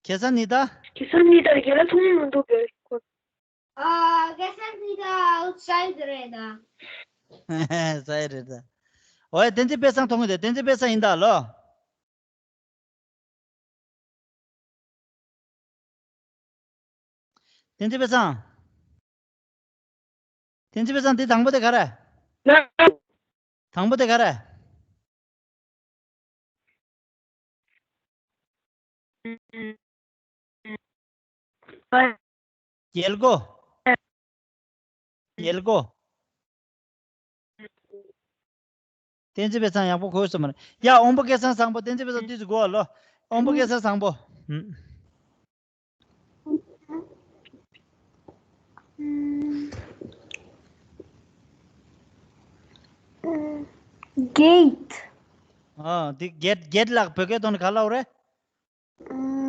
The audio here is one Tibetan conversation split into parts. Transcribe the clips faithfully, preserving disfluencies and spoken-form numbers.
ཁ་སང་ཉི་ཟླ། ཁ་སང་ཉི་ཟླ་རྒན་ལགས་མཐོང་མི་འདུག་གས། ཨ། ཁ་སང་ཉི་ཟླ་ཨའུཊ་སའིཌ་རེད་ད། སའིཌ་རེད་ད། ཨོ་ཡ། བསྟན་འཛིན་དཔལ་བཟང་མཐོང་གི་འདུག་བསྟན་འཛིན་དཔལ་བཟང་ཡིན་ད་ལོ། བསྟན་འཛིན་དཔལ་བཟང་། བསྟན་འཛིན་དཔལ་བཟང་། འདི་དང་པོ་དེ་ག་རེ། ལགས། དང་པོ་དེ་ག་རེ། རྒྱལ་སྒོ། རྒྱལ་སྒོ། བསྟན་འཛིན་དཔལ་བཟང་ཡག་པོ་གོ་སོང་མ་རེད། ཡ། དབང་པོ་སྐལ་བཟང་བཟང་པོ། བསྟན་འཛིན་དཔལ་བཟང་དུས་སུ་གོ་ལོ། དབང་པོ་སྐལ་བཟང་བཟང་པོ། ཧུམ། གེཊ། ཨ། འདི་གེཊ། གེཊ་ལ་བོད་སྐད་ཐོག་ནས་ག་ལབ་རེད། ཨུམ།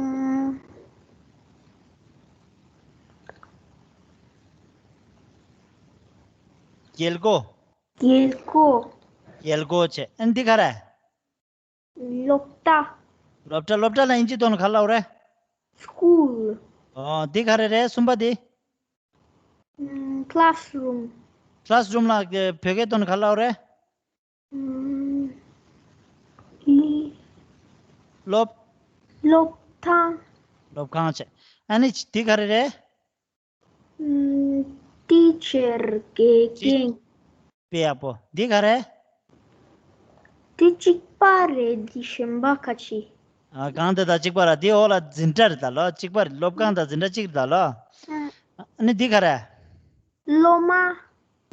རྒྱལ་སྒོ། རྒྱལ་སྒོ། རྒྱལ་སྒོ་བྱས། ཨ་ནི་འདི་ག་རེ། སློབ་གྲྭ། སློབ་གྲྭ། སློབ་གྲྭ་ལ་དབྱིན་ཇི་ཐོག་ནས་ག་ལབ་རེད། སི་ཀུལ། ཨོ། འདི་ག་རེ་རེད། གསུམ་པ་འདི། ཨུམ། ཁ་ལ་སི་རུམ། ཁ་ལ་སི་རུམ་ལ་བོད་སྐད་ཐོག་ནས་ག་ལབ་རེད། ཨུམ། ལི། སློབ། སློབ་ཁང་། སློབ་ཁང་བྱས། ཨ་ནི་འདི་ག་རེ་རེད། ཨུམ། ཊི་ཅར། དགེ་རྒན། དཔེ་ཡག་པོ། འདི་ག་རེ། འདི་གཅིག་པ་རེད། འདི་གཞན་པ་ཁ་ཅིག་ཨ། གང་དེ་དང་གཅིག་པ་ར། འདི་འོག་ལ་འཛིན་གྲྭ་རེད་ད་ལོ། གཅིག་པ་རེད། སློབ་ཁང་དང་འཛིན་གྲྭ་གཅིག་རེད་ད་ལོ། ཨ། ཨ་ནི་འདི་ག་རེ། སློབ་མ།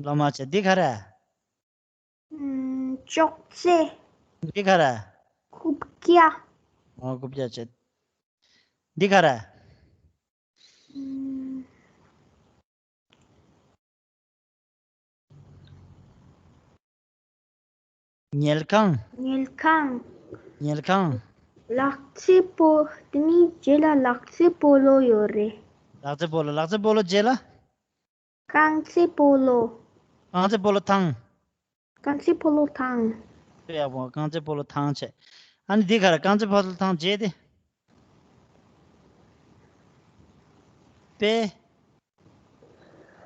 སློབ་མ་བྱས། འདི་ག་རེ། ཨུམ། ཅོག་ཙེ། འདི་ག་རེ། རྐུབ་བཀྱག་ཨོ། རྐུབ་བཀྱག་བྱས། འདི་ག་རེ། ཨུམ། ཉལ་ཁང་། ཉལ་ཁང་། ཉལ་ཁང་། ལག་རྩེད་སྤོ། དེ་ནི་རྗེས་ལ་ལག་རྩེད་སྤོ་ལོ་ཡོད་རེད། ལག་རྩེད་སྤོ་ལོ། ལག་རྩེད་སྤོ་ལོ་རྗེས་ལ། རྐང་རྩེད་སྤོ་ལོ། རྐང་རྩེད་སྤོ་ལོ་ཐང་། རྐང་རྩེད་སྤོ་ལོ་ཐང་། དཔེ་ཡག་པོ། རྐང་རྩེད་སྤོ་ལོ་ཐང་བྱས། ཨ་ནི་འདི་ག་རེ། རྐང་རྩེད་སྤོ་ལོ་ཐང་བྱས་ཏེ། དཔེ།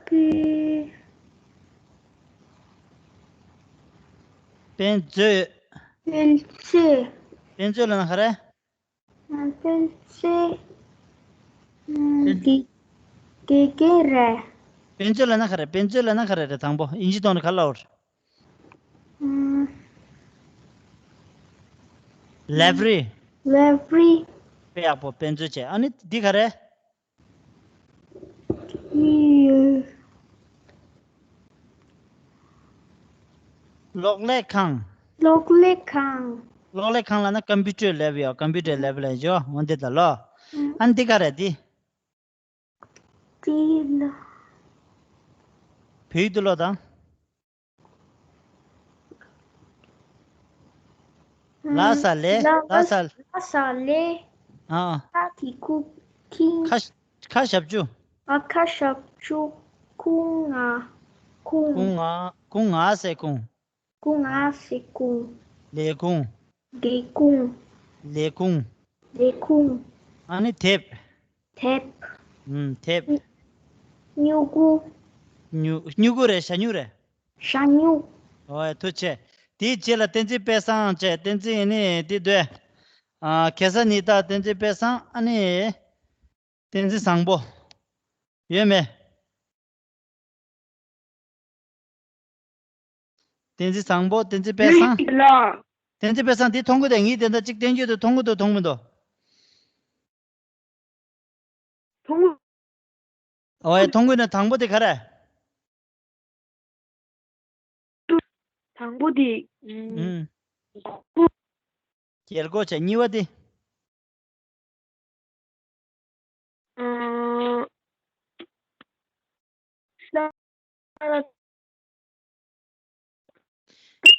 དཔེ། དཔེ་མཛོད། དཔེ་མཛོད། དཔེ་མཛོད་ལབ་ན་ག་རེ། དཔེ་མཛོད། དེ་དགེ་རྒན་རེད། དཔེ་མཛོད་ལབ་ན་ག་རེ། དཔེ་མཛོད་ལབ་ན་ག་རེ་རེད། དང་པོ་དབྱིན་ཇི་ཐོག་ནས་ག་ལབ་རེད། ལའི་བྷ་རི། ལའི་བྷ་རི། དཔེ་ཡག་པོ། དཔེ་མཛོད་བྱས། ཨ་ནི་འདི་ག་རེ། གློག་ཀླད་ཁང་། གློག་ཀླད་ཁང་། གློག་ཀླད་ཁང་ལབ་ན་ཀམ་པུ་ཊར་ལེབ་ཡོད། ཀམ་པུ་ཊར་ལེབ་ལ་འཇོག་འོན་ཏེ་ད་ལོ། ཨ་ནི་འདི་ག་རེ་འདི། འདི་ལ། བོད་ཡིག་ཏུ་ཀློག་དང་། ལ་ས་ལེ། ལ་ལ་ས། ལ་ས་ལེ། ཨ། ཁ་གི་ཁུ། ཁིང་། ཁ། ཁ་ཞབས་ཀྱུ། ཨ། ཁ་ཞབས་ཀྱུ། ཁུང་ང་། ཁུང་། ཁུང་ང་། ཁུང་ང་ཟེར་ཁུང་། ཁུང་ང་ཟེར་ཁུང་། ལས་ཁུང་། ལས་ཁུང་། ལས་ཁུང་། ལས་ཁུང་། ཨ་ནི་དེབ། དེབ། ཨུམ། དེབ། སྨྱུ་གུ། སྨྱུ། སྨྱུ་གུ་རེད། ཞ་སྨྱུག་རེད། ཞ་སྨྱུག་ཨོ་ཡ། ཐུགས་རྗེ་ཆེ། དེའི་རྗེས་ལ་བསྟན་འཛིན་དཔལ་བཟང་བྱས། བསྟན་འཛིན་ཨ་ནི་དེ་སྡོད། ཨ། ཁ་སང་ཉི་ཟླ། བསྟན་འཛིན་དཔལ་བཟང་། ཨ་ནི་བསྟན་འཛིན་བཟང་པོ། ཡོད་མེད། བསྟན་འཛིན་བཟང་པོ། བསྟན་འཛིན་དཔལ་བཟང་། ཡོད་ལགས། བསྟན་འཛིན་དཔལ་བཟང་། འདི་མཐོང་གི་འདུག་ངས་དེ་འདྲ་གཅིག་བསྟན་རྒྱུ་འདུག་མཐོང་གི་འདུག་མཐོང་མི་འདུག་མཐོང་གི། ཨོ་ཡ། མཐོང་གི་ན། དང་པོ་དེ་ག་རེ། དང་པོ་དེ། ཨུམ། ཨུམ། རྒྱལ་སྒོ་བྱས། གཉིས་པ་དེ། ཨ།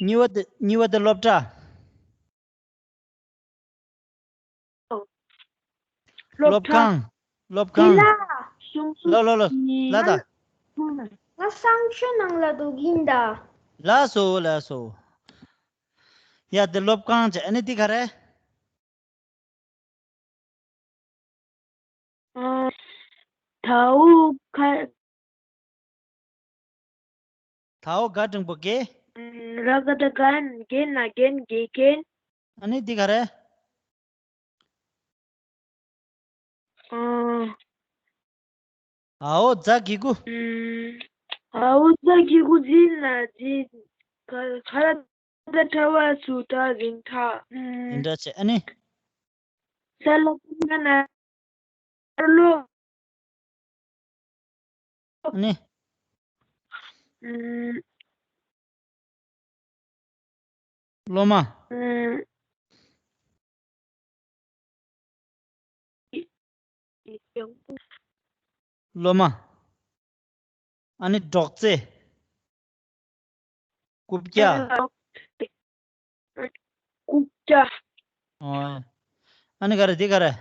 གཉིས་པ་དེ། གཉིས་པ་དེ་སློབ་གྲྭ། སློབ་ཁང་། སློབ་ཁང་། ལགས་ལགས་ལགས། ལགས་ད། ང་གསང་སྤྱོད་ནང་ལ་འདུག་ཡིན་ད། ལགས་སོ། ལགས་སོ། ཡ། དེ་སློབ་ཁང་བྱས། ཨ་ནི་འདི་ག་རེ། ཨ། དའོ་ག་དའོ་ག་འགྲེང་བུ་གེ། ར་ག་བཏགས་རྒན། རྒན་ན་རྒན། དགེ་རྒན། ཨ་ནི་འདི་ག་རེ། ཨ། འའོ་ཛ་གི་གུ། ཨ། འའོ་ཛ་གི་གུ་འཛིན་ན་འཛིན། ག་ག་ར་བཏགས་གྲ་བ་གྲུ་ད་རིང་ད། རིང་ད་བྱས། ཨ་ནི། ས་ལ་ཀ་ན་སློབ། ཨ་ནི། ཨ། སློབ་མ། ཨ། སློབ་མ། ཨ་ནི་སྒྲོག་ཙེ། རྐུབ་བཀྱག་རྐུབ་བཀྱག་ཨོ། ཨ་ནི་ག་རེ། འདི་ག་རེ།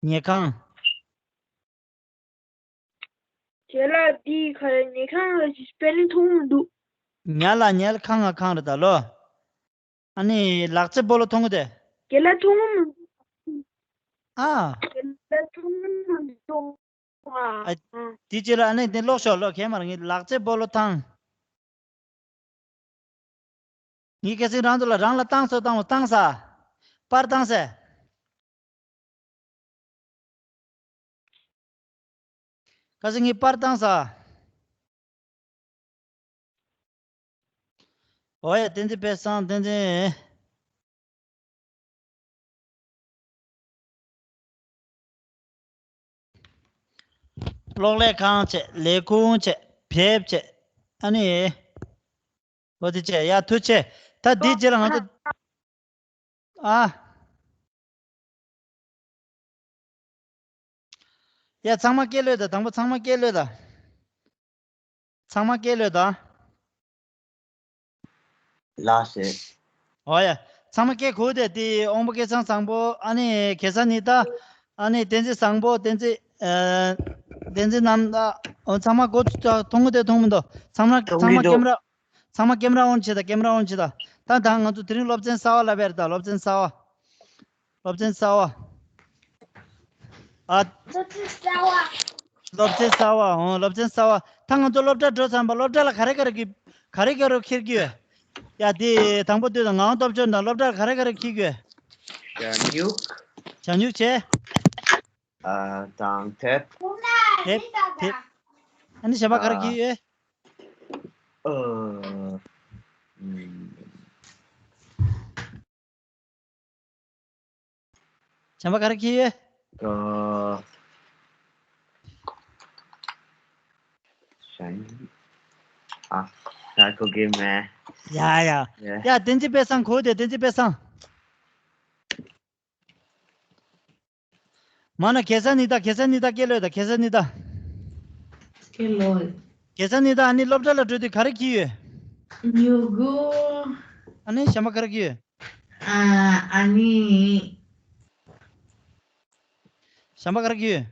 ཉལ་ཁང་། རྒན་ལགས། འདི་ག་རེ། ཉལ་ཁང་ལ་ཅིག་སྤེལ་ལིང་མཐོང་མི་འདུག་ཉ་ལ་ཉལ། ཁང་ང་ཁང་རེད་ད་ལོ། ཨ་ནི་ལག་རྩེད་སྤོ་ལོ་མཐོང་གི་དེ། རྒན་ལགས་མཐོང་མི་འདུག་ཨ། རྒན་ལགས་མཐོང་མི་འདུག་ཨ། ཨ། དེ་ཅི་ལ། ཨ་ནི་དེ་ལོག་ཤོག་ལོ། གས་མ་ར། ངའི་ལག་རྩེད་སྤོ་ལོ་ཐང་། ངའི་སྐད་ཚིག་རང་དུ་ལ་རང་ལ་བཏང་སོ། བཏང་བ་བཏང་ས། པར་བཏང་ས། ཁ་སང་ངའི་པར་བཏང་ས། ཨོ་ཡ། བསྟན་འཛིན་དཔལ་བཟང་། བསྟན་འཛིན། གློག་ཀླད་ཁང་བྱས། ལས་ཁུངས་བྱས། བེབ་བྱས། ཨ་ནི། ཨོ་དེ་བྱས། ཡ་ཐུགས་རྗེ་ཆེ། ད་འདི་རྗེས་ལ་ང་ཚོ། ཨ། ཡ་ཚང་མ་སྐད་ལོད་དང་། དང་པོ་ཚང་མ་སྐད་ལོད་དང་། ཚང་མ་སྐད་ལོད་དང་། ལགས་སེ། ཨོ་ཡ། ཚང་མ་སྐད་གོ་དེ། དེ་དབང་པོ་སྐལ་བཟང་བཟང་པོ། ཨ་ནི་གེ་སར་ཉི་ཟླ། ཨ་ནི་བསྟན་འཛིན་བཟང་པོ། བསྟན་འཛིན། ཨ། བསྟན་འཛིན་རྣམ་དག་ཨོ། ཚང་མ་གོ། མཐོང་གི་དེ་མཐོང་མི་འདུག་ཚང་མ། མཐོང་གི་འདུག་ཚང་མ་ཀེམ་ར། ཚང་མ་ཀེམ་ར་ཨོན་བྱེད་དང་། ཀེམ་ར་ཨོན་བྱེད་དང་། ད་ད་ང་ཚོ་དེ་རིང་སློབ་ཚན་གསར་བ་ལབ་པ་རེད་ད། སློབ་ཚན་གསར་བ། སློབ་ཚན་གསར་བ། ཨ། སློབ་ཚན་གསར་བ། སློབ་ཚན་གསར་བ། ཨོ། སློབ་ཚན་གསར་བ། ད་ང་ཚོ་སློབ་གྲྭ་འགྲོ་ཚར་བ། སློབ་གྲྭ་ལ་ག་རེ་ག་རེ་གི། ག་རེ་ག་རེ་འཁྱེར་གྱི་ཡོད། ཡ་དེ་དང་པོ་དེ་དང་། ངག་དབང་སྟོབས་འབྱོར་དང་སློབ་གྲྭ་ལ་ག་རེ་ག་རེ་འཁྱེར་གྱི་ཡོད། ཞ་སྨྱུག་ཞ་སྨྱུག་བྱས། ཨ། དང་དེབ། དེབ། དེབ། ཨ་ནི་གཞན་པ་ག་རེ་ཨ། འཁྱེར་ཡོད། ཨ། ཨུམ། གཞན་པ་ག་རེ་འཁྱེར་ཡོད། ཨ། ཞ་སྨྱུག་ཨ། ད་གོ་གི་མེད། ཡ་ཡ། ཡ། ཡ་བསྟན་འཛིན་དཔལ་བཟང་གོ་དེ། བསྟན་འཛིན་དཔལ་བཟང་། མ་ན་གེ་སར་ཉི་ཟླ། གེ་སར་ཉི་ཟླ་སྐད་ལོད་དང་། གེ་སར་ཉི་ཟླ། སྐད་ལོད། གེ་སར་ཉི་ཟླ། ཨ་ནི་སློབ་གྲྭ་ལ་འགྲོ་དུས་ག་རེ་འཁྱེར་ཡོད། སྨྱུ་གུ། ཨ་ནི་གཞན་པ་ག་རེ་འཁྱེར་ཡོད། ཨ། ཨ་ནི། གཞན་པ་ག་རེ་འཁྱེར་ཡོད།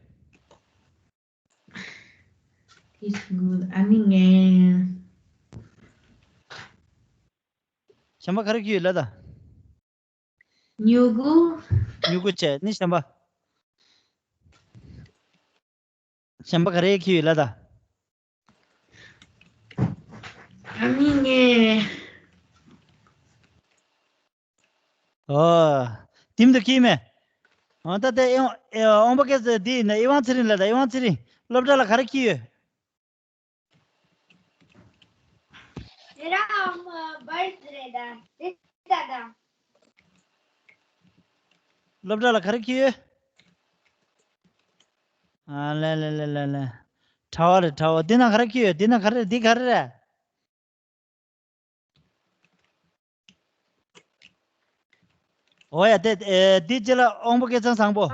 It's good. ཨ་ནི་ངས། གཞན་པ་ག་རེ་འཁྱེར་ཡོད་ལབ་དང་། སྨྱུ་གུ། སྨྱུ་གུ་བྱས་ནི་གཞན་པ། གཞན་པ་ག་རེ་འཁྱེར་ཡོད་ལབ་དང་། ཨ་ནི་ངས། ཨོ། དེ་མི་འདུག་འཁྱེར་མེད། ཨ། ད་དེ་ཨེ། ཨེ། དབང་པོ་སྐལ་བཟང་འདི་ཡིན་ན། ཨེ་ཝང་ཚེ་རིང་ལ་དང་། ཨེ་ཝང་ཚེ་རིང་། སློབ་གྲྭ་ལ་ག་རེ་འཁྱེར་ཡོད། དེ་རང་བར་རེད་ད། དེ་ད་ད། སློབ་གྲྭ་ལ་ག་རེ་འཁྱེར་ཡོད། ཨ་ལེ་ལེ་ལེ་ལེ་ལེ། གྲྭ་བ་རེད། གྲྭ་བ། འདི་ན་ག་རེ་འཁྱེར་ཡོད། འདི་ན་ག་རེ་རེད། འདི་ག་རེ་རེད། ཨོ་ཡ། དེ། ཨེ། འདི་རྗེས་ལ་དབང་པོ་སྐལ་བཟང་བཟང་པོ།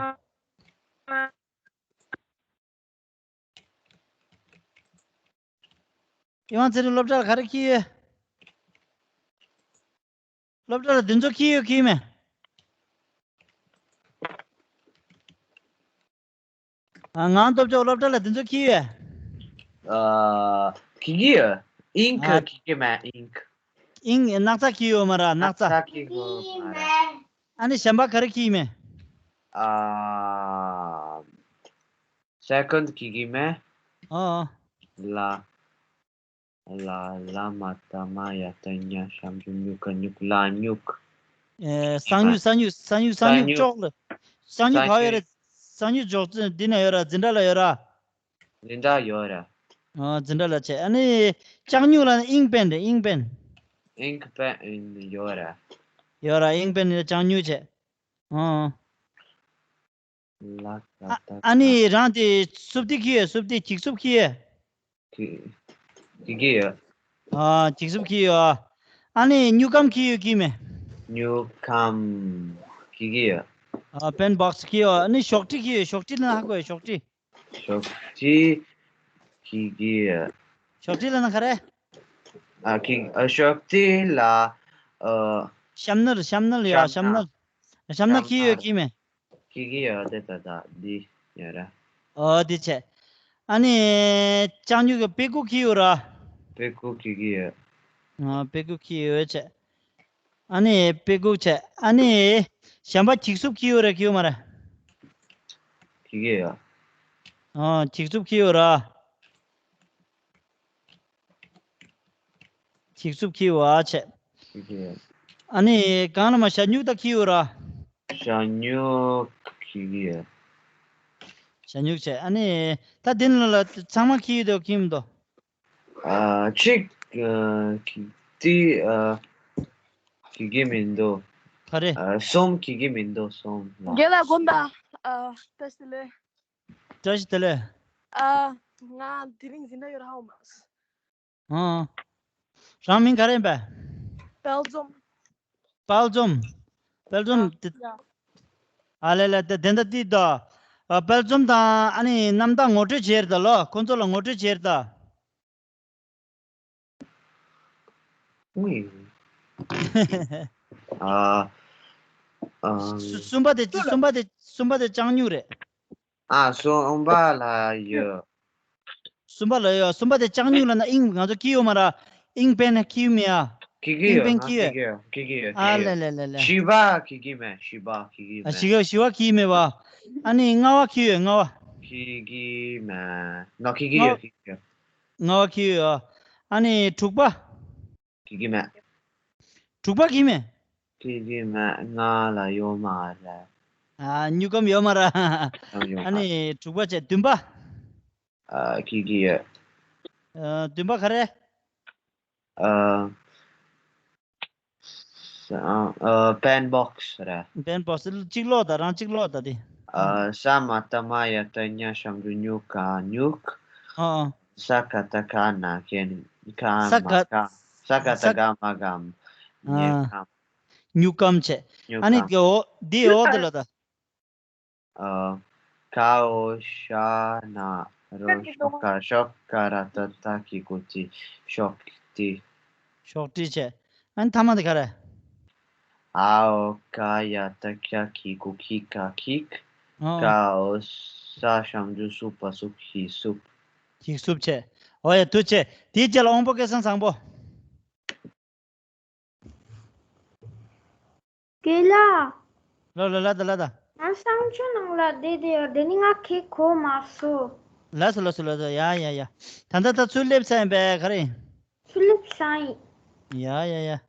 ཨེ་ཝང་ཚེ་རིང་། སློབ་གྲྭ་ལ་ག་རེ་འཁྱེར་ཡོད། སློབ་གྲྭ་ལ་འདི་ཚོ་འཁྱེར་ཡོད་འཁྱེར་མེད། ཨ། ངག་དབང་སྟོབས་འབྱོར། སློབ་གྲྭ་ལ་འདི་ཚོ་འཁྱེར་ཡོད། ཨ། འཁྱེར་གྱི་ཡོད། ཨིང་ཀི་ཨ། འཁྱེར་གྱི་མེད། ཨིང་ཀི། ཨིང་། སྣག་ཚ་འཁྱེར་ཡོད་མ་རེད། སྣག་ཚ། སྣག་ཚ་འཁྱེར་གྱི་མ་རེད། ཨ་ནི་གཞན་པ་ག་རེ་འཁྱེར་མེད། ཨ། སེ་ཀོན་ཌི་གི་གི་མེ། ཨ། ལ། ལ་ལ་མ་ད་མ་ཡ་ད་ཉ་ཞབས་ཀྱུ་སྨྱུ་ག་སྨྱུག་ལ་སྨྱུག་ཨེ། གསང་སྨྱུག་གསང་སྨྱུག་གསང་སྨྱུག་གསང་སྨྱུག་གསང་སྨྱུག་ཅོག་ལ། གསང་སྨྱུག་ག་ཡོད་རེད། གསང་སྨྱུག་ཅོག་ཙེ་འདི་ན་ཡོད་ར། འཛིན་གྲྭ་ལ་ཡོད་ར། འཛིན་གྲྭ་ཡོད་ར། ཨ། འཛིན་གྲྭ་ལ་བྱས། ཨ་ནི་ལྕགས་སྨྱུག་ལ་ཨིང་པེན་རེད། ཨིང་པེན། ཨིང་པེན་ཡོད་ར། ཡོད་ར། ཨིང་པེན་ནི་ལྕགས་སྨྱུག་བྱས། ཨ། ལ་ད་ཨ་ད་ཨ་ནི་རང་དེ་སུབ་ཏི་ཁི་ཡོད། སུབ་ཏི་འགྱིག་སུབ་ཁི་ཡོད། གི་གི་གི་ཡོད། ཨ། འགྱིག་སུབ་ཁི་ཡོད། ཨ་ནི་སྨྱུག་སྒམ་ཁི་ཡོད་ཀི་མེད། སྨྱུག་སྒམ་གི་གི་ཡོད། ཨ། པེན་བོག་སི་ཁི་ཡོད། ཨ་ནི་ཤོག་དྲིལ་ཁི་ཡོད། ཤོག་དྲིལ་ན་ཧ་གོ་ཡོད། ཤོག་དྲིལ། ཤོག་དྲིལ་གི་གི་ཡོད། ཤོག་དྲིལ་ལ་ན་ག་རེ། ཨ་གི་ཨ་ཤོག་དྲིལ་ལ་ཨ། ཤམ་ནར། ཤམ་ནར་ཡོད། ཤམ་ཤམ་ནར། ནར། ཤམ་ནར་ཤམ་ཁི་ཡོད་ནར་ཀི་མེད། གི་གི་ཡོད། དེ་ད་ད་འདི་ཡོད་ར། ཨོ་འདི་བྱས། ཨ་ནི་ལྕགས་སྨྱུག་གི་དཔེ་ཁུག་ཁི་ཡོད་ར། དཔེ་ཁུག་གི་གི་ཡོད། ཨ། དཔེ་ཁུག་ཁི་ཡོད་བྱས། ཨ་ནི་དཔེ་ཁུག་བྱས། ཨ་ནི་གཞན་པ་འགྱིག་སུབ་ཁི་ཡོད་ར་ཁི་ཡོད་མ་ར། གི་གི་ཡོད། ཨ། འགྱིག་སུབ་ཁི་ཡོད་ར། འགྱིག་སུབ་ཁི་ཡོད་བྱས། གི་གི་ཡོད། ཨ་ནི་གང་ལ་མ་ཞ་སྨྱུག་ད་ཁི་ཡོད་ར། ཞ་སྨྱུག་གི་གི་ཡོད། ཞ་སྨྱུག་བྱས། ཨ་ནི་ད་འདི་ལ་ལ་ཚང་མ་ཁི་ཡོད་དོ་ཁི་མི་དོ། ཨ། གཅིག་ཨ། གི་ཏི་ཨ། གི་གི་མི་འདུག་ག་རེ། ཨ། གསུམ་གི་གི་མི་འདུག་གསུམ་ལ། རྒན་ལགས་དགོངས་དག་ཨ། བཀྲ་ཤིས་བདེ་ལེགས། བཀྲ་ཤིས་བདེ་ལེགས། ཨ། ང་དེ་རིང་འཛིན་གྲྭ་ཡོད་ར་ཧ་གོ་མ་སོང་། ཨ། རང་མིང་ག་རེ་ཡིན་པས། དཔལ་འཛོམས། དཔལ་འཛོམས། དཔལ་འཛོམས་དེ། ཡ། ཨ་ལེ་ལེ། དེ་དེ་འདྲ་དེ་ད། ཨ། དཔལ་འཛོམས་དང་ཨ་ནི་རྣམ་དག་ངོ་སྤྲོད་བྱས་རེད་ད་ལོ། ཁོང་ཚོ་ལ་ངོ་སྤྲོད་བྱས་རེད་ད། ཨ། ཨ། གསུམ་པ་དེ་གསུམ་པ་དེ་གསུམ་པ་དེ་ལྕགས་སྨྱུག་རེད། ཨ། གསུམ་པ་ལ་ཡོད། གསུམ་པ་ལ་ཡོད། གསུམ་པ་དེ་ལྕགས་སྨྱུག་ལ་ན་ཨིང་ང་ཚོ་ཁི་ཡོད་མ་ར། ཨིང་པེན་ཁི་ཡོད་མེད་ཨ། ཨིང་པེན་ཁི་ཡོད། ཁི་ཡོད། ཨ་ལེ་ལེ་ལེ་ལེ། བཞི་པ་ཁི་གི་མེད། བཞི་པ་ཁི་གི་ཨ། མེད། བཞི་པ་བཞི་པ་ཁི་མེད་པ། ཨ་ནི་ལྔ་པ་ཁི་ཡོད། ལྔ་པ། ཁི་གི་མེད། ནོ་ཁི་གི་ཡོད། ལྔ་པ། ཁི་གི་ཡོད། ལྔ་པ་ཁི་ཡོད། ཨ་ནི་དྲུག་པ། ཁི་གི་མེད། དྲུག་པ་ཁི་མེད། ཁི་གི་མེད། ལྔ་ལ་ཡོད་མ་རེད། ཨ། སྨྱུག་སྒམ་ཡོད་མ་ར། སྨྱུག་སྒམ་ཡོད་མ་རེད། ཨ་ནི་དྲུག་པ་བྱས། བདུན་པ། ཨ། ཁི་གི་ཡོད། ཨ། བདུན་པ་ག་རེ། ཨ། ཨ། པེན་བོག་སི་རེད། པེན་བོག་སི། གཅིག་ཀློག་དང་། རང་གཅིག་ཀློག་དང་དེ། ཨ། ས་མ་བཏགས་སྨ་ཡ་བཏགས་སྨྱ་ཞབས་ཀྱུ་སྨྱུ་ག་སྨྱུག་ཨ་ཨ། ས་ག་བཏགས་སྒ་ན་གན། ག་ས་མ་ག་ག་ས་ག་བཏགས་ས་སྒ་མ་སྒམ། ཨ། སྨྱུག་སྒམ། སྨྱུག་སྒམ་བྱས། སྨྱུག་ཨ་ནི་སྒམ། དེ་འོག་དེ་འོག་དེ་ལ་ད། ཨ། ག་འོག་ཤ་ན་རོ་ཤོ་ཀ་ཤོ་ཀ་ར་ཏ་ཏ་གི་གུ་ཏི་ཤོག་ཏི། ཤོག་དྲིལ་བྱས། ཨ་ནི་ཐ་མ་དེ་ག་རེ། ཨ་འོག་ག་ཡ་བཏགས་གྱ་གི་གུ་གི་ག་གིག་ཨོ། ག་འོག་ས་ཞབས་ཀྱུ་སུ་པ་སུབ་གི་སུབ། གིག་སུབ་བྱས། འོ་ཡ། ཐུགས་རྗེ་ཆེ། དེའི་རྗེས་ལ་དབང་པོ་སྐལ་བཟང་བཟང་པོ། རྒན་ལགས། ལོ་ལོ་ལ་ད་ལ་ད། ང་གསང་སྤྱོད་ནང་ལ་བསྡད་དེ་ཡོད། དེ་ནི་ང་ཁྱེད་གོ་མ་སོང་། ལགས་སོ་ལགས་སོ་ལགས་སོ། ཡ་ཡ་ཡ། ད་ལྟ་ད་ཚུར་སླེབས་ཚར་ཡིན་པས། ག་རེ་ཡིན། ཚུར་སླེབས་ཚར་ཡིན། ཡ་ཡ་ཡ།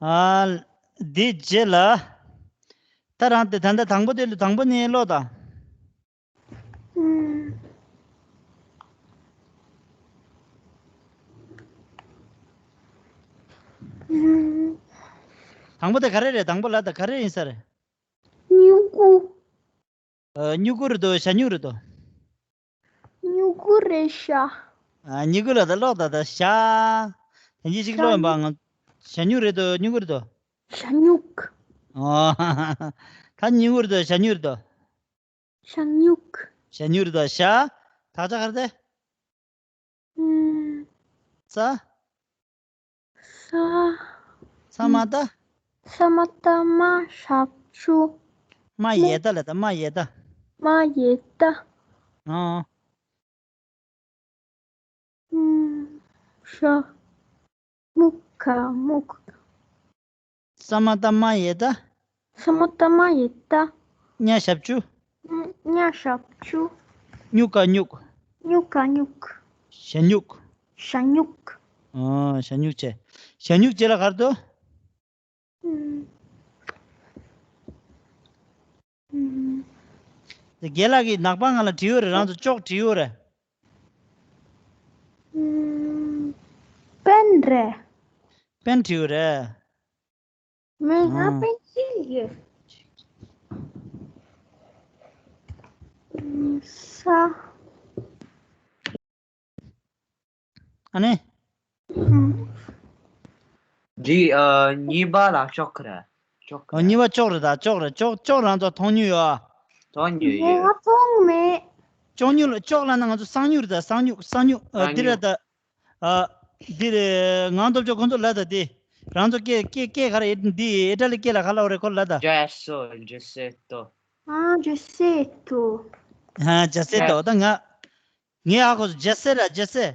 ཨ། འདི་རྗེས་ལ། ད་རང་དེ་ད་ལྟ་དང་པོ་དེ་ལ་དང་པོ་ནས་ཀློག་དང་། ཨུམ། ཨུམ། དང་པོ་དེ་ག་རེ་རེད། དང་པོ་ལ་ད་ག་རེ་ཡིན་ས་རེད། སྨྱུ་གུ། ཨ། སྨྱུ་གུ་རེད་དོ། ཞ་སྨྱུག་རེད་དོ། སྨྱུ་གུ་རེད་ཤག་ཨ། སྨྱུ་གུ་ལ་ད་ཀློག་ད་ད་ཤག་དེ་གཉིས་གཅིག་ཀློག་ཡིན་པ། ང་། ཞ་སྨྱུག་རེད་དོ། སྨྱུ་གུ་རེད་དོ། ཞ་སྨྱུག་ཨོ། ད་སྨྱུ་གུ་རེད་དོ། ཞ་སྨྱུག་རེད་དོ། ཞ་སྨྱུག་ཞ་སྨྱུག་རེད་དོ། ཤ། དག་ཆ་ག་རེ་རེད། ཨུམ། ས། ས། ས་མ་བཏགས། ས་མ་བཏགས་སྨ་ཞབས་ཀྱུ། སྨ་ཡ་བཏགས་ལ་ད། སྨ་ཡ་བཏགས། སྨ་ཡ་བཏགས། ཨོ། ཨུམ། ཤ། སྨུག་ག་སྨུག་ས་མ་བཏགས་སྨ་ཡ་བཏགས། ས་མ་བཏགས་སྨ་ཡ་བཏགས། སྨྱ་ཞབས་ཀྱུ། སྨྱ་ཞབས་ཀྱུ། སྨྱུ་ག་སྨྱུག། སྨྱུ་ག་སྨྱུག། ཞ་སྨྱུག། ཞ་སྨྱུག། ཨ། ཞ་སྨྱུག་བྱས། ཞ་སྨྱུག་བྱས་ལ་ག་རེ་འདུག། ཨུམ། ཨུམ། དེ་རྒན་ལགས་ཀྱིས་ནག་པང་སྒང་ལ་བྲིས་ཡོད་རེད། རང་ཚོ་ཅོག་བྲིས་ཡོད་རེད། ཨུམ། པེན་རེད། པེན་བྲིས་ཡོད་རེད། མི་ང་ཨང་། པེན་ཅིག་ཡོད། ཨུམ། ས། ཨ་ནི། ཨུམ། འདི་ཨ་གཉིས་པ་ལ་ཅོག་རེད། ཅོག་ཨོ། གཉིས་པ་ཅོག་རེད་ད། ཅོག་རེད། ཅོག་ཅོག་རང་ཚོ་མཐོང་མྱོང་ཡོད་ཨ། མཐོང་མྱོང་ཡོད། ང་མཐོང་མེད། ཅོག་སྨྱུག་ལ། ཅོག་ལབ་ན་ང་ཚོ་གསང་སྨྱུག་རེད་ད། གསང་སྨྱུག་གསང་སྨྱུག་ཨ། གསང་འདི་རེད་སྨྱུག་ད། ཨ། འདི་རེད། ངག་དབང་སྟོབས་ཆེན་ཁོང་ཚོ་ལབ་ད་དེ། རང་ཚོ་སྐད་སྐད་སྐད་ག་རེ། འདི་ཨི་ཊ་ལི་སྐད་ལ་ག་ལབ་རེད་ཁོ་ལབ་ད། ཇེ་སོ། ཇེ་སེ་ཏོ། ཨ། ཇེ་སེ་ཏོ། ཨ། ཇེ་སེ་ཏོ། ད་ང་ངས་ཧ་གོ་སོང་། ཇེ་སེ་ར། ཇེ་སེ།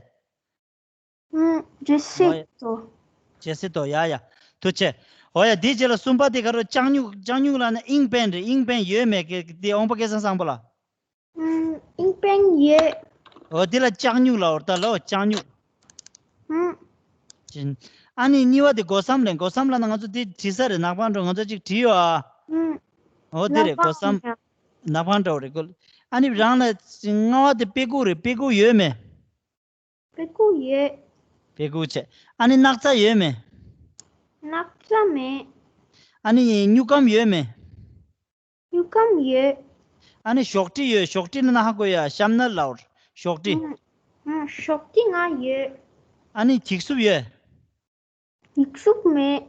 ཨུམ། ཇེ་སེ་ཏོ། ཇེ་སེ་ཏོ། ཡ་ཡ། ཐུགས་རྗེ་ཆེ། འོ་ཡ། དེའི་རྗེས་ལ་གསུམ་པ་དེ་ག་རེ། ལྕགས་སྨྱུག་ལྕགས་སྨྱུག་ལབ་ན་ཨིང་པེན་རེད། ཨིང་པེན་ཡོད་མེད་ཀྱི་དེ་འོང་པ་སྐལ་བཟང་བཟང་པོ་ལ། ཨུམ། ཨིང་པེན་ཡོད། འོ་དེ་ལ་ལྕགས་སྨྱུག་ལབ་རེད་ད་ལོ། ལྕགས་སྨྱུག་ཨུམ། ཅིན། ཨ་ནི་གཉིས་པ་དེ་སྒོ་སམ་རེད། སྒོ་སམ་ལབ་ན་ང་ཚོ་དེ་བྲིས་ས་རེད། ནག་པང་འདྲ་ང་ཚོ་གཅིག་བྲིས་ཡོད་ཨ། ཨུམ། འོ་དེ་རེད། སྒོ་སམ། ནག་པང་འདྲ་བོ་རེད་ཀོ། ཨ་ནི་རང་ལ་ལྔ་པ་དེ་དཔེ་ཁུག་རེད། དཔེ་ཁུག་ཡོད་མེད། དཔེ་ཁུག་ཡོད། དཔེ་ཁུག་བྱས། ཨ་ནི་སྣག་ཚ་ཡོད་མེད། སྣག་ཚ་མེད། ཨ་ནི་སྨྱུག་སྒམ་ཡོད་མེད། སྨྱུག་སྒམ་ཡོད། ཨ་ནི་ཞོགས་ཀྲི་ཡོད། ཞོགས་ཀྲི་ལབ་ན་ཧ་གོ་ཡ། ཤམ་ནལ་ལབ་རེད། ཞོགས་ཀྲི། ཨ། ཨ། ཞོགས་ཀྲི་ང་ཡོད། ཨ་ནི་འགྱིག་སུབ་ཡོད། འགྱིག་སུབ་མེད།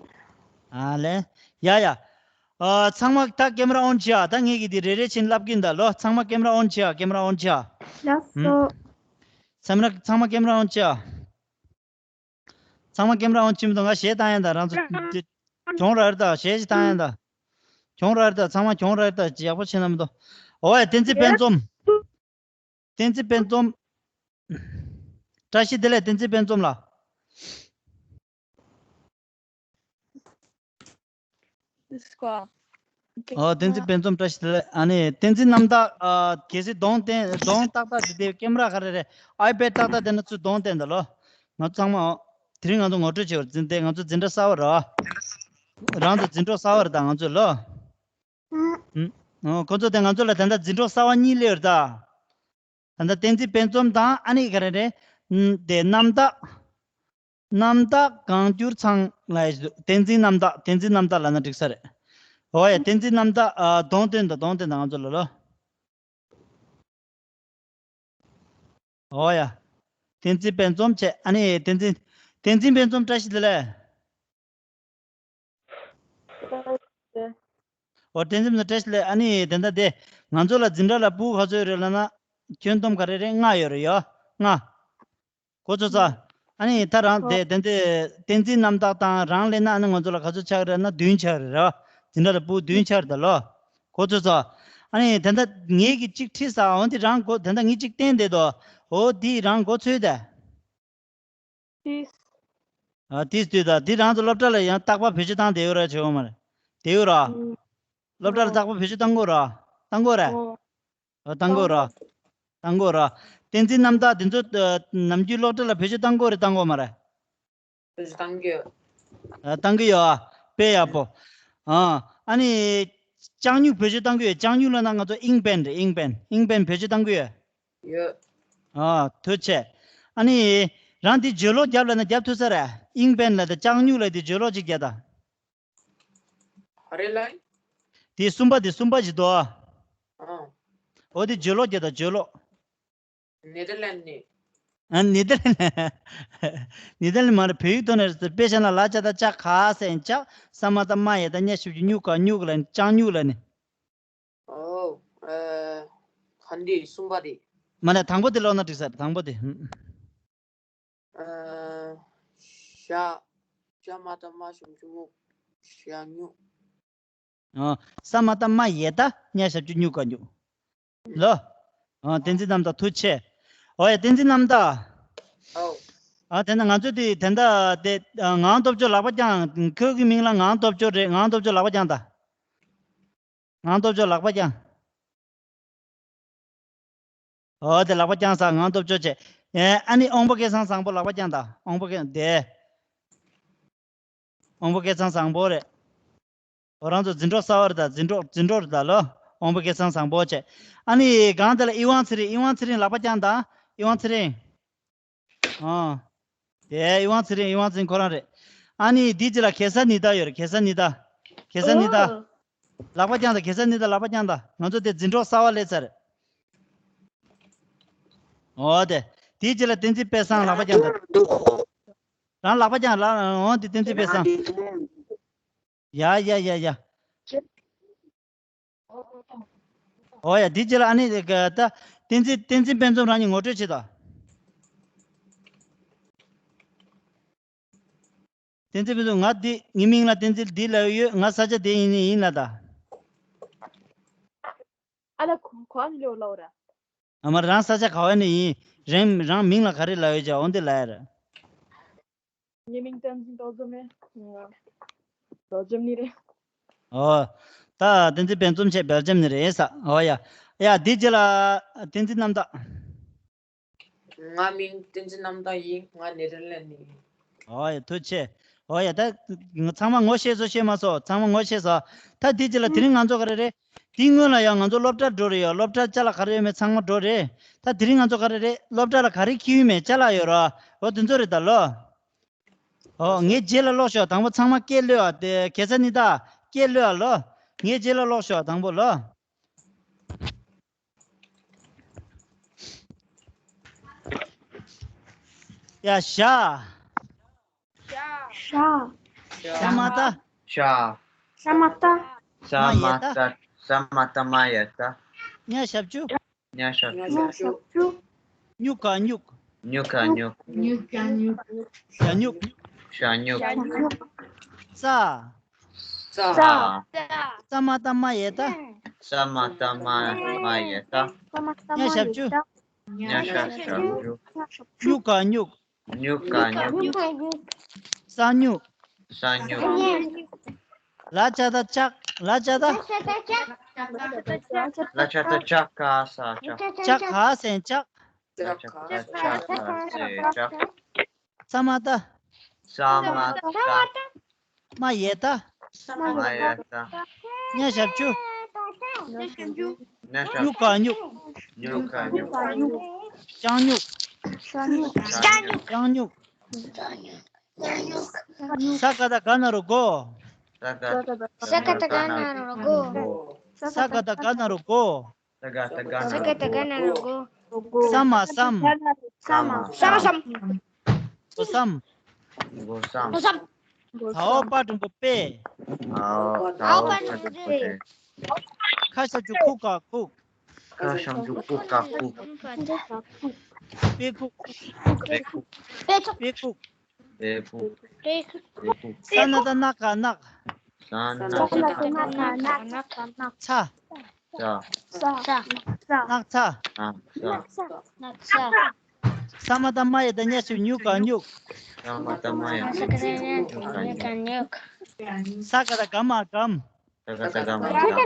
ཨ་ལེ། ཡ་ཡ། ཨ། ཚང་མ་ད་ཀེམ་ར་ཨོན་བྱེད་ཨ། ད་ངེད་ཀྱིས་འདི་རེ་རེ་བཞིན་ལབ་ཀྱིན་ད་ལོ། ཚང་མ་ཀེམ་ར་ཨོན་བྱེད་ཨ། ཀེམ་ར་ཨོན་བྱེད་ཨ། ལགས་སོ། ཚང་མ་ཚང་མ་ཀེམ་ར་ཨོན་བྱེད་ཨ། ཚང་མ་ཀེམ་ར་ཨོན་བྱེད་མི་འདུག་ང་གཞས་བཏང་ཡ་ད། རང་ཚོ་འདི་གྱོང་ར་རེད་ད། གཞས་ཞིག་བཏང་ཡ་ད། གྱོང་ར་རེད་ད། ཚང་མ་གྱོང་ར་རེད་ད། ཡག་པོ་བྱེད་ན་མི་འདུག་འོ་ཡ། བསྟན་འཛིན་དཔལ་འཛོམས། བསྟན་འཛིན་དཔལ་འཛོམས། བཀྲ་ཤིས་བདེ་ལེགས། བསྟན་འཛིན་དཔལ་འཛོམས་ལགས། ཨོ། བསྟན་འཛིན་དཔལ་འཛོམས་བཀྲ་ཤིས་བདེ་ལེགས། ཨ་ནི་བསྟན་འཛིན་རྣམ་དག་ཨ། གལ་སྲིད་གདོང་བསྟན། གདོང་ཏག་ཏག་དེ་དེ་ཀེམ་ར་ག་རེ་རེད། ཨའི་པེ་ཌི་ཏག་ཏག་དེ་ན་ཚུར་གདོང་བསྟན་ད་ལོ། ང་ཚོ་ཚང་མ་ཨོ། དེ་རིང་ང་ཚོ་ངོ་སྤྲོད་བྱེད་པར་འཛིན་ཏེ་ང་ཚོ་འཛིན་གྲྭ་གསར་པ་རེད། རང་ཚོ་འཛིན་གྲོགས་གསར་པ་རེད་ད་ང་ཚོ་ལོ། ཨུམ། ཨོ། ཁོ་ཚོ་དེ་ང་ཚོ་ལ་ད་ལྟ་འཛིན་གྲོགས་གསར་པ་གཉིས་སླེབས་རེད་ད། ད་ལྟ་བསྟན་འཛིན་དཔལ་འཛོམས་དང་ཨ་ནི་ག་རེ་རེད། ཨུམ། དེ་རྣམ་དག་རྣམ་དག་གང་འགྱུར་ཚང་ལ་ཡ་ཞིག་འདུག་བསྟན་འཛིན་རྣམ་དག་བསྟན་འཛིན་རྣམ་དག་ལབ་ན་འགྲིག་ས་རེད། འོ་ཡ། བསྟན་འཛིན་རྣམ་དག་ཨ། གདོང་བསྟན་དང་གདོང་བསྟན་དང་ང་ཚོ་ལ་ལོ། འོ་ཡ། བསྟན་འཛིན་དཔལ་འཛོམས་བྱས། ཨ་ནི་བསྟན་འཛིན། བསྟན་འཛིན་དཔལ་འཛོམས་བཀྲ་ཤིས་བདེ་ལེགས། འོ། བསྟན་འཛིན་ནི་བཀྲ་ཤིས་བདེ་ལེགས། ཨ་ནི་དེ་འདྲ་དེ་ང་ཚོ་ལ་འཛིན་གྲྭ་ལ་ཕྲུ་གུ་ག་ཚོད་ཡོད་རེད་ལབ་ན། ཁྱོན་བསྡོམས་ག་རེ་རེད། ལྔ་ཡོད་རེད་ཡ། ལྔ། གོ་ཚོད་ཚ། ཨ་ནི་ད་རང་དེ་དེ་འདྲ་བསྟན་འཛིན་རྣམ་དག་དང་རང་ལབ་ན་ཨ་ནི་ང་ཚོ་ལ་ག་ཚོད་ཆགས་རེད་ན་བདུན་ཆགས་རེད་ར། འཛིན་གྲྭ་ལ་ཕྲུ་གུ་བདུན་ཆགས་རེད་ད་ལོ། གོ་ཚོད་ཚ། ཨ་ནི་དེ་འདྲ་ངེད་ཀྱིས་གཅིག་ཁྲིད་ས། འོ་འདི་རང་གོ། དེ་འདྲ་ངས་གཅིག་བསྟན་བསྡད་དོ། འོ་འདི་རང་གོ་ཚོད་ད། ཏིས། ཨ། ཏིས་ཏིས་ད། འདི་རང་ཚོ་སློབ་གྲྭ་ལ་ཡང་རྟག་པར་བེད་སྤྱོད་བཏང་བསྡད་ཡོད་ར། བྱེད་འོང་མ་རེད། བསྡད་ཡོད་ར། ཨུམ། སློབ་གྲྭ་ལ་ཨོ། རྟག་པར་བེད་སྤྱོད་བཏང་གོ་ར། བཏང་གོ་ར། ཨོ། ཨ། བཏང་གོ་ར། བཏང་གོ་ར། བསྟན་འཛིན་རྣམ་དག་དེ་ཚོ་ཨ། ནམ་རྒྱུན་སློབ་གྲྭ་ལ་བེད་སྤྱོད་བཏང་གོ་རེད། བཏང་གོ་མ་རེད། བེད་སྤྱོད་བཏང་གི་ཡོད། ཨ། བཏང་གི་ཡོད་ཨ། དཔེ་ཡག་པོ། ཨ། ཨ་ནི་ལྕགས་སྨྱུག་བེད་སྤྱོད་བཏང་གི་ཡོད། ལྕགས་སྨྱུག་ལབ་ན་ང་ཚོ་ཨིང་པེན་རེད། ཨིང་པེན། ཨིང་པེན་བེད་སྤྱོད་བཏང་གི་ཡོད། ཡོད། ཨ། ཐུགས་རྗེ་ཆེ། ཨ་ནི། རང་དེ་བརྗོད་ཀློག་རྒྱབ་ལབ་ན་རྒྱབ་ཐུབ་ས་རེད། ཨིང་པེན་ལབ་དང་ལྕགས་སྨྱུག་ལབ་དེ་བརྗོད་ཀློག་ཅིག་རྒྱབ་དང་། ཨ་རེ་ལ། དེ་གསུམ་པ་དེ་གསུམ་པ་ཞིག་འདུག་ཨ། ཨ། འོ་དེ་བརྗོད་ཀློག་རྒྱབ་དང་བརྗོད་ཀློག་ནེ་དར་ལན་ནི། ཨ། ནེ་དར་ལན། ནེ་དར་ལན་མ་རེད། བོད་ཡིག་ཐོག་ནས་དཔེ་བཞག་ན་ལ་ལྕགས་ད་ལྕགས། ག་ས་ལྕགས། ས་མ་བཏགས་སྨ་ཡ་བཏགས་སྨྱ་ཞབས་ཀྱུ་སྨྱུ་ག་སྨྱུག་ལབ་ནི། ལྕགས་སྨྱུག་ལབ་ནི། ཨོ། ཨ། ག་འདི་གསུམ་པ་དེ། མ་ནས་དང་པོ་དེ་ཀློག་ན་འགྲིག་ས་རེད། དང་པོ་དེ། ཨ། ཞ། ཞ་མ་བཏགས་སྨ་ཞབས་ཀྱུ་སྨྱུ། ཞ་སྨྱུག་ཨ། ས་མ་བཏགས་སྨ་ཡ་བཏགས་སྨྱ་ཞབས་ཀྱུ་སྨྱུ་ག་སྨྱུག་ལོ། ཨ། བསྟན་འཛིན་རྣམ་དག་ཐུགས་རྗེ་ཆེ། འོ་ཡ། བསྟན་འཛིན་རྣམ་དག་ཨོ། ཨ་དེ་ན་ང་ཚོ་དེ་དེ་འདྲ་དེ་ཨ་ངག་དབང་སྟོབས་འབྱོར་ལག་པ་བརྐྱངས། ཁོའི་མིང་ལ་ངག་དབང་སྟོབས་འབྱོར་རེད། ངག་དབང་སྟོབས་འབྱོར་ལག་པ་བརྐྱངས་དང་། ངག་དབང་སྟོབས་འབྱོར་ལག་པ་བརྐྱངས། ཨོ་དེ་ལག་པ་བརྐྱངས་ས། ངག་དབང་སྟོབས་འབྱོར་བྱས། ཨེ་ཨ་ནི་དབང་པོ་སྐལ་བཟང་བཟང་པོ་ལག་པ་བརྐྱངས་དང་། དབང་པོ་སྐལ་དེ། དབང་པོ་སྐལ་བཟང་བཟང་པོ་རེད། ཁོ་རང་ཚོ་འཛིན་གྲོགས་གསར་པ་རེད་ད། འཛིན་གྲོགས་འཛིན་གྲོགས་རེད་ད་ལོ། དབང་པོ་སྐལ་བཟང་བཟང་པོ་བྱས། ཨ་ནི་སྒང་དེ་ལ་ཨི་ཝང་ཚེ་རིང་། ཨི་ཝང་ཚེ་རིང་ལག་པ་བརྐྱངས་དང་། ཨི་ཝང་ཚེ་རིང་། ཨོ། དེ་ཨི་ཝང་ཚེ་རིང་། ཨི་ཝང་ཚེ་རིང་ཁོ་རང་རེད། ཨ་ནི་དེའི་རྗེས་ལ་གེ་སར་ཉི་ཟླ་ཡོད་རེད། གེ་སར་ཉི་ཟླ། གེ་སར་ཉི་ཟླ། ལག་པ་བརྐྱངས་དང་། གེ་སར་ཉི་ཟླ་ལག་པ་བརྐྱངས་དང་། ང་ཚོ་དེ་འཛིན་གྲོགས་གསར་པ་སླེབས་ཚར་རེད། ཨོ་དེ། དེའི་རྗེས་ལ་བསྟན་འཛིན་དཔལ་བཟང་ལག་པ་བརྐྱངས་དང་། རང་ལག་པ་བརྐྱངས་ལ། འོ་འདི་བསྟན་འཛིན་དཔལ་བཟང་། ཡ་ཡ་ཡ་ཡ། ཨོ་ཡ། འདི་རྗེས་ལ་ཨ་ནི་ད་བསྟན་འཛིན། བསྟན་འཛིན་དཔལ་འཛོམས། རང་ཉིད་ངོ་སྤྲོད་བྱེད་དང་། བསྟན་འཛིན་དཔལ་འཛོམས། ང་འདི་ངའི་མིང་ལ་བསྟན་འཛིན་འདི་ལབ་ཡོད། ང་ས་ཆ་དེ་ཡིན་ནི་ཡིན་ལ་ད། ཨ་ལ་གོ་གོ་ཨ་ནི་ལོ་ལོ་ར། ཨ་མ་རང་ས་ཆ་ག་བ་ནས་ཡིན། རང་རང་མིང་ལ་ག་རེ་ལབ་ཡོད་ཅག་འོ་འདི་ལབ་ཡ་ར། ངའི་མིང་བསྟན་འཛིན་རྡོ་འཛོམས་རེད། ང་རྡོ་འཛོམས་ནས་རེད། ཨོ། ད་བསྟན་འཛིན་དཔལ་འཛོམས་བྱས་སྦེལ་ཇམ་ནས་རེད་ས། ཨོ་ཡ། ཡ་འདི་རྗེས་ལ་བསྟན་འཛིན་རྣམ་དག། ང་མིང་བསྟན་འཛིན་རྣམ་དག་ཡིན། ང་ནེ་དར་ལན་ནས་ཡིན། ཨོ་ཡ་ཐུགས་རྗེ་ཆེ། ཨོ་ཡ་ད་ཚང་མ་ངོ་ཤེས་སོང་ཤེས་མ་སོང་། ཚང་མ་ངོ་ཤེས་སོང་། ད་འདི་རྗེས་ལ་དེ་རིང་ང་ཚོ་ག་རེ་རེད། དེའི་སྔོན་ལ་ཡང་ང་ཚོ་སློབ་གྲྭར་འགྲོ་རེད་ཡ། སློབ་གྲྭར་ཅ་ལག་ག་རེ་ཡོད་མེད་ཚང་མ་འགྲོ་རེད། ད་དེ་རིང་ང་ཚོ་ག་རེ་རེད། སློབ་གྲྭ་ལ་ག་རེ་འཁྱེར་ཡོད་མེད་ཅ་ལག་ཡོད་ར། འོ་དེ་ཚོ་རེད་ད་ལོ། ཨོ་ངའི་རྗེས་ལ་ལོག་ཤོག་དང་པོ་ཚང་མ་སྐད་གློད་ཨ། དེ་གེ་སར་ཉི་ཟླ་སྐད་གློད་ཨ་ལོ། ངའི་རྗེས་ལ་ལོག་ཤོག་དང་པོ་ལོ། ཡ་ཤ། ཤ། ཤ་མ་ཏ། ཤ། ཤ་མ་ཏ། ས་མ་ཏ། ས་མ་ཏ་མ་ཡ་ཏ། ཉ་ཞབས་ཀྱུ། ཉ་ཞབས་ཀྱུ། ཉ་ཞབས་ཀྱུ། སྨྱུག་ག་སྨྱུག་སྨྱུག་ག་སྨྱུག་སྨྱུག་ག་སྨྱུག་ཞ་སྨྱུག་ཞ་སྨྱུག་ཞ་སྨྱུག་ས། ས། ས་མ་ཏ་མ་ཡ་ཏ། ས་མ་ཏ་མ་མ་ཡ་ཏ། ཉ་ཞབས་ཀྱུ། ཉ་ཞབས་ཀྱུ། སྨྱུག་ག་སྨྱུག་སྨྱུག་ག་སྨྱུག་ས་སྨྱུག་ས་སྨྱུག་ལ་ཅ་ད་ལྕགས། ལ་ཅ་ད། ལ་ཅ་ད་ལྕགས་ག་ས་ལྕགས། ལྕགས་ག་སེ་ལྕགས། ལ་ཅ་ད་ལྕགས་ག་སེ་ལྕགས། ས་མ་ཏ། ས་མ་ཏ། མ་ཡ་ཏ། མ་ཡ་ཏ། ཉ་ཞབས་ཀྱུ། ཉ་ཞབས་ཀྱུ། སྨྱུག་ག་སྨྱུག་སྨྱུག་ག་སྨྱུག་ལྕགས་སྨྱུག་ལྕགས་སྨྱུག་ལྕགས་སྨྱུག་ས་ག་ད་ག་ན་རོ་སྒོ། ས་ག་ད་ག་ན་རོ་སྒོ། ས་ག་ད་ག་ན་རོ་སྒོ། ས་ག་ད་ག་ན་རོ་སྒོ། ས་ག་ད་ག་ན་རོ་སྒོ། ས་མ་སམ། ས་མ་སམ། སྒོ་སམ། སྒོ་སམ། ད་འོག་པ་འགྲེང་བུ་པེ། ཨའོ། ད་འོག་པ་འགྲེང་བུ་པེ། ཁ་ཞབས་ཀྱུ་ཁུ་ག་ཁུག་ཁ་ཞབས་ཀྱུ་ཁུ་ག་ཁུག་པེ་ཁུག་པེ་ཁུག་པེ་ཁུག་པེ་ཁུག་པེ་ཁུག་ས་ན་ད་ན་ག་ནག་ས་ན་ད་ན་ག་ནག་ཚ། ཚ། ཚ། ནག་ཚ། ནག་ཚ། ནག་ཚ། ས་མ་ཏ་མ་ཡ་ཏ་ཉ་ཞབས་སྨྱུག་ག་སྨྱུག་ས་མ་ཏ་མ་ཡ་ཏ་ཉ་ཞབས་སྨྱུག་ག་སྨྱུག་ས་ག་ད་ག་མ་སྒམ། ས་ག་ད་ག་མ་སྒམ།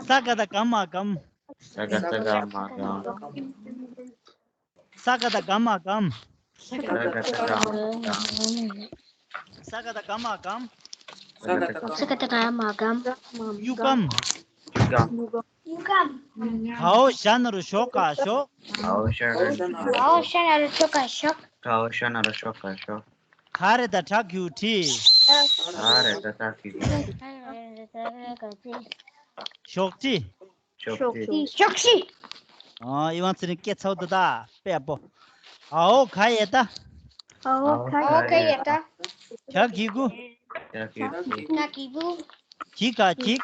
ས་ག་ད་ག་མ་སྒམ། ས་ག་ད་ག་མ་སྒམ། ས་ག་ད་ག་མ་སྒམ། ས་ག་ད་ག་མ་སྒམ། ས་ག་ད་ག་མ་སྒམ། ས་ག་ད་ག་མ་སྒམ། སྨྱུག་སྒམ། སྨྱུག་སྒམ། གའོ་ཞ་ན་རོ་ཞོ་ག་ཞོག་གའོ་ཞ་ན་རོ་ཞོ་ག་ཞོག་གའོ་ཞ་ན་རོ་ཞོ་ག་ཞོག་ག་རེ་ད་ཁྲག་གི་ཁྲི། ག་རེ་ད་ཁྲག་གི་ཁྲི། ཞོག་ཁྲི། ཞོག་ཁྲི། ཞོག་ཁྲི། ཨ་ཨི་ཝང་ཚེ་རིང་སྐད་ཚ་བོ་འདུག་ད་དཔེ་ཡག་པོ། ཨའོ་ག་ཡ་ཏ། ཨའོ་ག་ཡ་ཏ། ག་གི་གུ། ག་གི་གུ། ག་གི་གུ། གི་ག་གིག་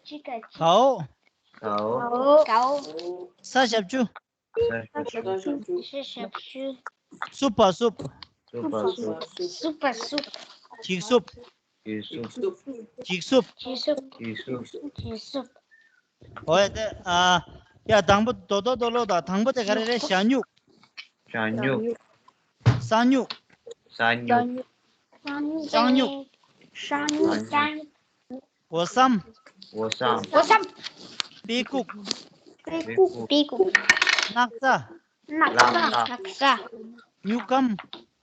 གི་ག་གིག་གའོ། གའོ། གའོ། ས་ཞབས་ཀྱུ། ས་ཞབས་ཀྱུ། སུ་པ་སུབ། སུ་པ་སུབ། སུ་པ་སུབ། གིག་སུབ། གིག་སུབ། གིག་སུབ། གིག་སུབ། གིག་སུབ། གིག་སུབ། འོ་ཡ་དེ་ཨ། ཡ་དང་པོ་རྡོག་རྡོག་རྡོག་རྡོག་དང་དང་པོ་དེ་ག་རེ་རེད། ཞ་སྨྱུག་ཞ་སྨྱུག་ཞ་སྨྱུག་ཞ་སྨྱུག་ཞ་སྨྱུག་ཞ་སྨྱུག་ཞ་སྨྱུག་འོ་ཟམ། འོ་ཟམ། འོ་ཟམ། དཔེ་ཁུག་དཔེ་ཁུག་དཔེ་ཁུག་སྣག་ཚ། སྣག་ཚ། སྣག་ཚ། སྨྱུག་སྒམ།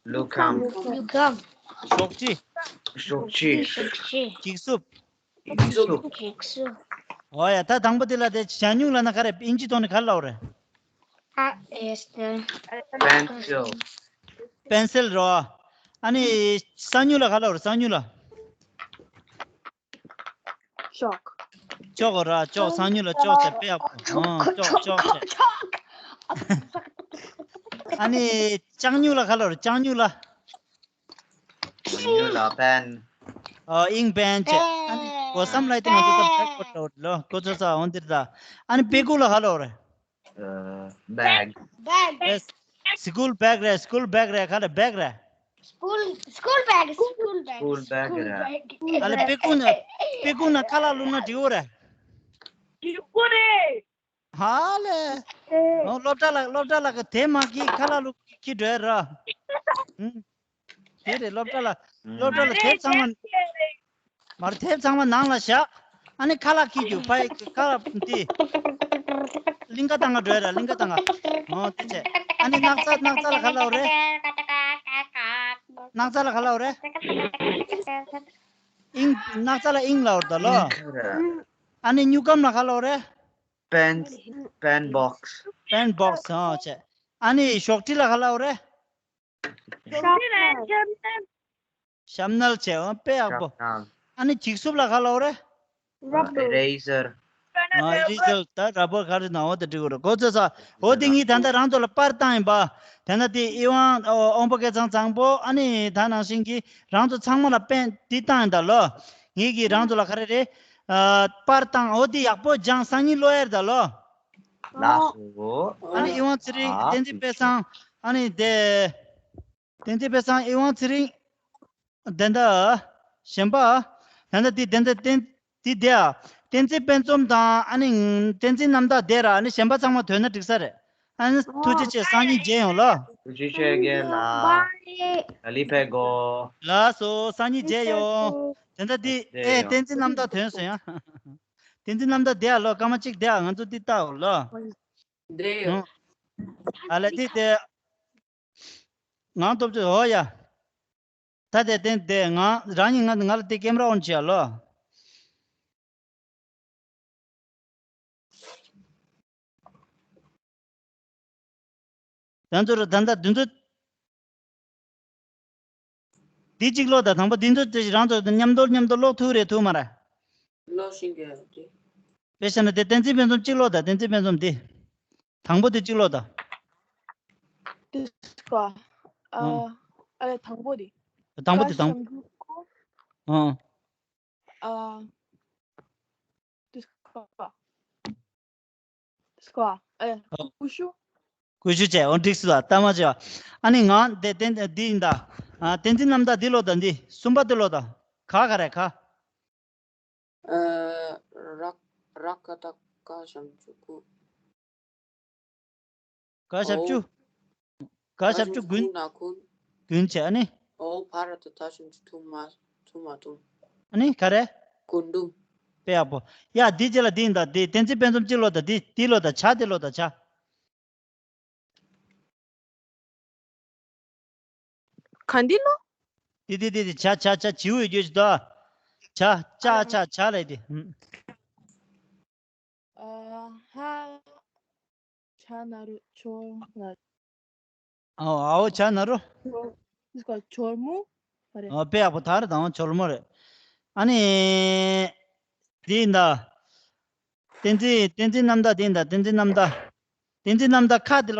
སྨྱུག་སྒམ། སྨྱུག་སྒམ། ཞོག་ཁྲི། ཞོག་ཁྲི། ཞོག་ཁྲི། འགྱིག་སུབ། འགྱིག་སུབ། འགྱིག་སུབ། འོ་ཡ། ད་དང་པོ་དེ་ལ་དེ་ཞ་སྨྱུག་ལབ་ན་ག་རེ། ཨིན་ཇི་ཐོག་ནས་ག་རེ་ལབ་རེད། ཨ། ཨེ། པེན་སིལ། པེན་སིལ་རོ། ཨ་ནི་ཞ་སྨྱུག་ལ་ག་རེ་ལབ་རེད། ཞ་སྨྱུག་ལ། ཅོག་ཅོག་ར། ཅོག་ཞ་སྨྱུག་ལ་ཅོག་བྱས། དཔེ་ཡག་པོ། ཨོ། ཅོག་ཅོག་བྱས། ཨ་ནི་ལྕགས་སྨྱུག་ལ་ག་རེ་ལབ་རེད། ལྕགས་སྨྱུག་ལ། ལྕགས་སྨྱུག་ལ་པེན། ཨ། ཨིང་པེན་བྱས། ཨ་ནི་འོ་ཟམ་ལབ་དུས་ང་ཚོ་ད་བྷེག་པོཌ་འགྲོ་གི་རེད་ལོ། ཁོ་ཚོ་ས་འོ་འདིར་ད། ཨ་ནི་དཔེ་ཁུག་ལ་ག་རེ་ལབ་རེད། ཨ། བྷེག་བྷེག་སི་ཀུལ་བྷེག་རེད། སི་ཀུལ་བྷེག་རེད། ག་རེ་བྷེག་རེད། སི་ཀུལ། སི་ཀུལ་བྷེག་སི་ཀུལ་བྷེག་སི་ཀུལ་བྷེག་རེད། ཨ་ལས། དཔེ་ཁུག་ནང་། དཔེ་ཁུག་ནང་ཁ་ལག་བླུགས་ན་འགྲིག་གི་རེད། འགྲིག་གི་རེད། ཧ་ལས། ཨོ། སློབ་གྲྭ་ལ། སློབ་གྲྭ་ལ་གི་དེབ་མ་འཁྱེར་ཁ་ལག་བླུགས་འཁྱེར་འགྲོ་ཡ་ར། ཨུ། དེ་རེད། སློབ་གྲྭ་ལ། སློབ་གྲྭ་ལ་དེབ་ཚང་མ། མར་དེབ་ཚང་མ་ནང་ལ་བཞག་ཨ་ནི་ཁ་ལག་འཁྱེར་རྒྱུ། ཕ་ཡི་ཁ་ལག་དེ། གླིང་ག་བཏང་ག་འགྲོ་ཡ་ར། གླིང་ག་བཏང་ག། ཨོ། དེ་བྱས། ཨ་ནི་སྣག་ཚ། སྣག་ཚ་ལ་ག་རེ་ལབ་རེད། སྣག་ཚ་ལ་ག་རེ་ལབ་རེད། ཨིང་། སྣག་ཚ་ལ་ཨིང་ལབ་རེད་ད་ལོ། ཨ་ནི་སྨྱུག་སྒམ་ལ་ག་རེ་ལབ་རེད། པེན། པེན་བྷོག་སི། པེན་བྷོག་སི། ཨོ། བྱས། ཨ་ནི་ཞོག་ཁྲི་ལ་ག་རེ་ལབ་རེད། ཤར་ནལ། ཤར་ནལ་བྱས། ཨོ། དཔེ་ཡག་པོ། ཤར་ནལ། ཨ་ནི་འགྱིག་སུབ་ལ་ག་རེ་ལབ་རེད། ར་བར། ཨེ་རེ་ཟར། ཨ། ཨེ་རེ་ཟར། ད་ར་བར་ག་རེ་ན། འོ་དེ་འགྲིག་གི་རེད། གོ་ཚོད་ས། འོ་དེ་ངས་ད་ལྟ་རང་ཚོ་ལ་པར་བཏང་ཡིན་པ། དེ་ན་དེ་ཨི་ཝང་། ཨོ། ཨོང་པོ་སྐལ་བཟང་བཟང་པོ། ཨ་ནི་ད་ནང་བཞིན་གྱི་རང་ཚོ་ཚང་མ་ལ་པེན་དེ་བཏང་ཡིན་ད་ལོ། ངས་ཀྱིས་རང་ཚོ་ལ་ག་རེ་རེད། ཨ། པར་བཏང་། འོ་དེ་ཡག་པོ་སྦྱངས། སང་ཉིན་ཀློག་ཡ་རེད་ད་ལོ། ལགས་སོ། ཨ་ནི་ཨི་ཝང་ཚེ་རིང་། ཨ། བསྟན་འཛིན་དཔལ་བཟང་། ཨ་ནི་དེ། བསྟན་འཛིན་དཔལ་བཟང་། ཨི་ཝང་ཚེ་རིང་། དེ་འདྲ། གཞན་པ། དེ་འདྲ་དེ། དེ་འདྲ་བསྟན། དེ་དེ་ཨ། བསྟན་འཛིན་དཔལ་འཛོམས་དང་། ཨ་ནི་བསྟན་འཛིན་རྣམ་དག་དེ་ར། ཨ་ནི་གཞན་པ་ཚང་མ་ཐོན་ན་འགྲིག་ས་རེད། ཨ་ནི་ཐུགས་རྗེ་ཆེ། སང་ཉིན་མཇལ་ཡོང་ལོ། ཐུགས་རྗེ་ཆེ་རྒན་ལགས། ལ་ལི་ཕེ་གོ། ལགས་སོ། སང་ཉིན་མཇལ་ཡོང་། དེ་འདྲ་དེ། ཨེ། བསྟན་འཛིན་རྣམ་དག་ཐོན་སོང་ཡ། བསྟན་འཛིན་རྣམ་དག་དེ་ཨ་ལོ། སྐར་མ་གཅིག་དེ་ཨ། ང་ཚོ་འདི་ལྟ་འོ་ལོ། འདི་ཡོད། ཨ་ལ་དེ་དེ། ངང་སྟོབས་ཆེ། འོ་ཡ། ད་དེ་བསྟན་དེ། ང་རང་ཉིད། ང་ང་ལ་དེ་ཀེམ་ར་ཨོན་བྱེད་ཨ་ལོ། ད་ཚོ་ར་ད་ད་དུ་འདུ། འདི་གཅིག་ཀློག་དང་། དང་པོ་འདི་ཚོ་དེ་རང་ཚོ་མཉམ་དུ་མཉམ་དུ་ཀློག་ཐུབ་རེད་ཐུབ་མ་རེད། ཀློག་ཤེས་ཀྱི་རེད། དཔེ་བཞག་ན་དེ་བསྟན་འཛིན་དཔལ་འཛོམས་གཅིག་ཀློག་དང་། བསྟན་འཛིན་དཔལ་འཛོམས་འདི། དང་པོ་དེ་གཅིག་ཀློག་དང་། དེ་ཀ་ཨ། ཨ་ལས། དང་པོ་དེ། དང་པོ་དེ། དང་པོ། ཨ། ཨ། དེ་ཀ་དེ་ཀ་ཨ་ལས། ཀུ་ཤུ། ཀུ་ཤུ་བྱས། འོ་འགྲིག་སོང་ད། ལྟ་མ་བྱས་པ། ཨ་ནི་ང་དེ་དེ་འདི་ཡིན་ད། ཨ། བསྟན་འཛིན་རྣམ་དག་འདི་ཀློག་དང་། འདི་གསུམ་པ་དེ་ཀློག་དང་། ག་ག་རེ་ག་ཨ། ར། ར་ཀ་ཏ་ཀ་ཞབས་ཀྱུ་ཀུ། ག་ཞབས་ཀྱུ། ག་ཞབས་ཀྱུ་དགུན། ཀུ་ན་ཀུན། དགུན་བྱས། ཨ་ནི། འོ་བ་ར་ཏ་ཏ་ཞབས་ཀྱུ་ཐུ་མ། ཐུ་མ་ཐུམ། ཨ་ནི་ག་རེ། ཀུན་དུམ། དཔེ་ཡག་པོ། ཡ། འདི་རྗེས་ལ་འདི་ཡིན་ད། འདི་བསྟན་འཛིན་དཔལ་འཛོམས་གཅིག་ཀློག་དང་། འདི་འདི་ཀློག་དང་། བྱ་དེ་ཀློག་དང་། བྱ། ག་འདི་ལོ། དེ་དེ་དེ་དེ་བྱ་བྱ་བྱ། བྱིའུ་ཡོད་རྒྱུ་ཞིག་དོ། བྱ་བྱ་བྱ་བྱ་ལས་དེ། ཨུམ། ཨ་ཧ། བྱ་ན་རོ་ཆོ་ལ། ཨོ། ཨའོ་བྱ་ན་རོ། ཆོ། འདི་སྐོར་ཇོ་མོ་རེད། ཨོ། དཔེ་ཡག་པོ་ད་རེད་དང་། ཇོ་མོ་རེད། ཨ་ནི། དེ་ཡིན་ད། བསྟན་འཛིན། བསྟན་འཛིན་རྣམ་དག་དེ་ཡིན་ད། བསྟན་འཛིན་རྣམ་དག་བསྟན་འཛིན་རྣམ་དག་ཁ་དེ།